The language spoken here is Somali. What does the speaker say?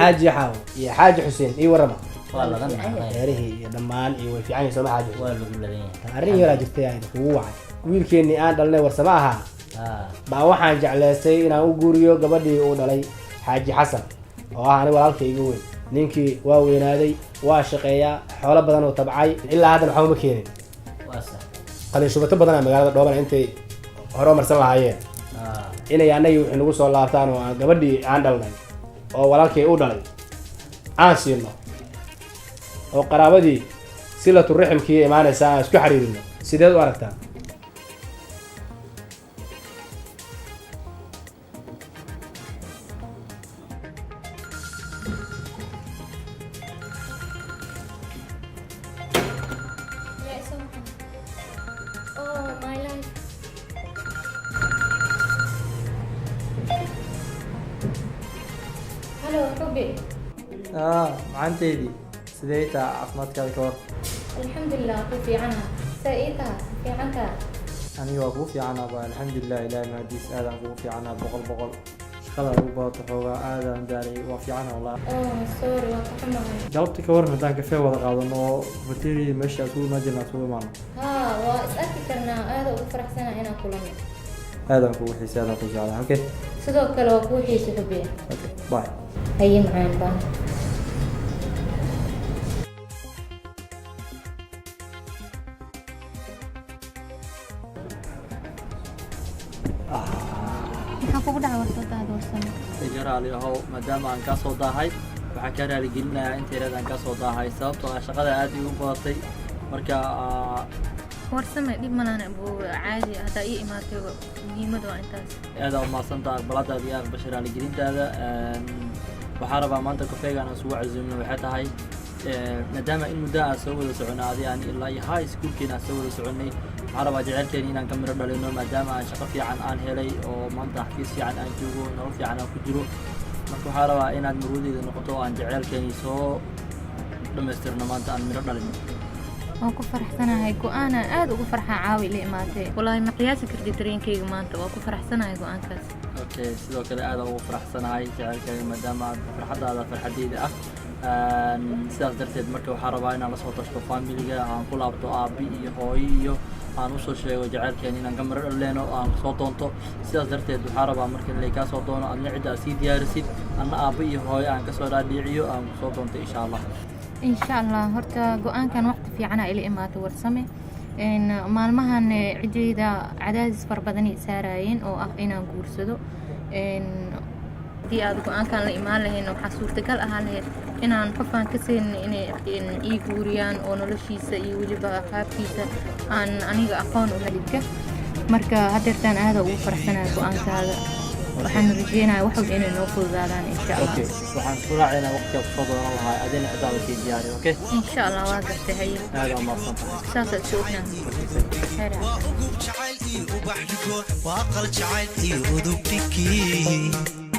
Xaaji Xaawo iyo Xaaji Xuseen, ii warrama. Waa ladan nahay. Reerihii iyo dhammaan iyo way fiican yihiin, sooma, Xaaji Xuseen? Waa lagu ladan yahay. Arrin yaraa jirtay aan kugu wacay. Wiilkeennii aan dhalnay, Warsamo ahaa, baa waxaan jeclaystay inaan u guuriyo gabadhii uu dhalay Xaaji Xasan, oo ah ani walaalka iga weyn. Ninkii waa weynaaday, waa shaqeeyaa, xoolo badan oo tabcay, ilaa haddana waxba ma keenin. Waa sax. Qalin shubato badanaa magaalada dhooban intay hore marsan lahaayeen inay annagii wixii nagu soo laabtaan oo aan gabadhii aan dhalnay oo walaalkay u dhalay aan siino, oo qaraabadii silatu raximkii imaanaysa aan isku xariirino. Sideed u aragtaa? Yeah, so oh, my life. Hello, حبي. Macanteydii, sidee taa? Caafimaadkaada ka war? Alxamdulilah, ku fiicana. See ii taha? Fiicantaa? Aniga waa kugu fiicanaaba, alxamdulilah, Ilaahay mahadiis. Aadaan kugu fiicanaa, 100%. Shaqada ugu badato xoogaa, aadaan daalay. Waa fiicana wallah. Oh, sorry, waa ka xumahay. Galabta ka waran haddaan kafee wada qaadano oo cafeteria meesha isugu imaan jirna isugu imaano? Haa, waa is arki karnaa. Aada ugu faraxsana inaan kulano. Aadaan kugu xiisay, aadaan ku jeclahay, okay? Sidoo kale waa kuu xiisay, حبي. Okay, bye. Haye, macaan baan. Maxaa kugu dhacay warsadaada, Warsame? Iga raali ahow maadaama aan kaa soo daahay. Waxaan kaa raaligelinayaa inta yareed aan kaa soo daahay, sababtoo ah shaqada aad igu badatay marka. Warsame, dhib malaan buu, caadi. Haddaa ii imaatay, muhiimada waa intaas. Aad aa umahadsantaha aqbaladaada iyo aqbasha raaligelintaada. Waxaan rabaa maanta kafeegaan aan isugu casuumno. Waxay tahay, maadaama in muddo aan soo wada soconay adi aan ilaa iyo high schoolkeena aan soo wada soconay, waxaan rabaa jaceylkeena inaan ka miro dhalino, maadaama aan shaqo fiican aan helay oo maanta xafiis fiican aan joogo, nolol fiican aan ku jiro. Marka waxaan rabaa inaad marwadeyda noqoto oo aan jaceylkeeni soo dhammaystirno, maanta aan miro dhalino. Waan ku faraxsanahay go-aanaan aada ugu farxaa caawi ila imaatay. Wallaahi, ma qiyaasi kartid dareenkayga maanta. Waa ku faraxsanahay go-aankaas. Okay, sidoo kale aad ugu faraxsanahay jaceylkaaga, maadaama aad farxaddaada farxaddeyda ah. Sidaas darteed marka waxaan rabaa inaan lasoo tashto familiga, aan ku laabto aabi iyo hooyo iyo aan usoo sheego jaceylkeena inaan ka miro dhalleeno oo aan soo doonto. Sidaas darteed waxaan rabaa marka lay kaa soo doono, adna cidda aad sii diyaarisid, anna aabba iyo hooyo aan kasoo dhaadhiiciyo, aan kusoo doonto, insha Allah. Insha Allah. Horta go-aankan waqti fiicana ila imaatay, Warsame. Maalmahan ciddeyda cadaadis fara badanay saaraayeen oo ah inaan guursado. Haddii aad go-aankan la imaan lahayn, waxaa suurtagal ahaan lahayd inaan qofaan ka seenin inay ii guuriyaan oo noloshiisa iyo weliba qaabkiisa aan aniga aqoon u helidka. Marka haddeertaan aada ugu faraxsanaya go-aankaaga. Waxaan rajeynayaa wax walba inay noo fududaadaan, insha Allah. Okay, waxaan isku raacaynaa waqtigaa kusoo doonan lahaa, adina ciddaada sii diyaari, okay? Insha Allah, waa gartay. Haye. Aad aa umahadsan tahay. Saasaa isu ognaa. Khayr. Waa ugub jacayl iyo ubax dhigo, waa aqal jacayl iyo udub dhigii.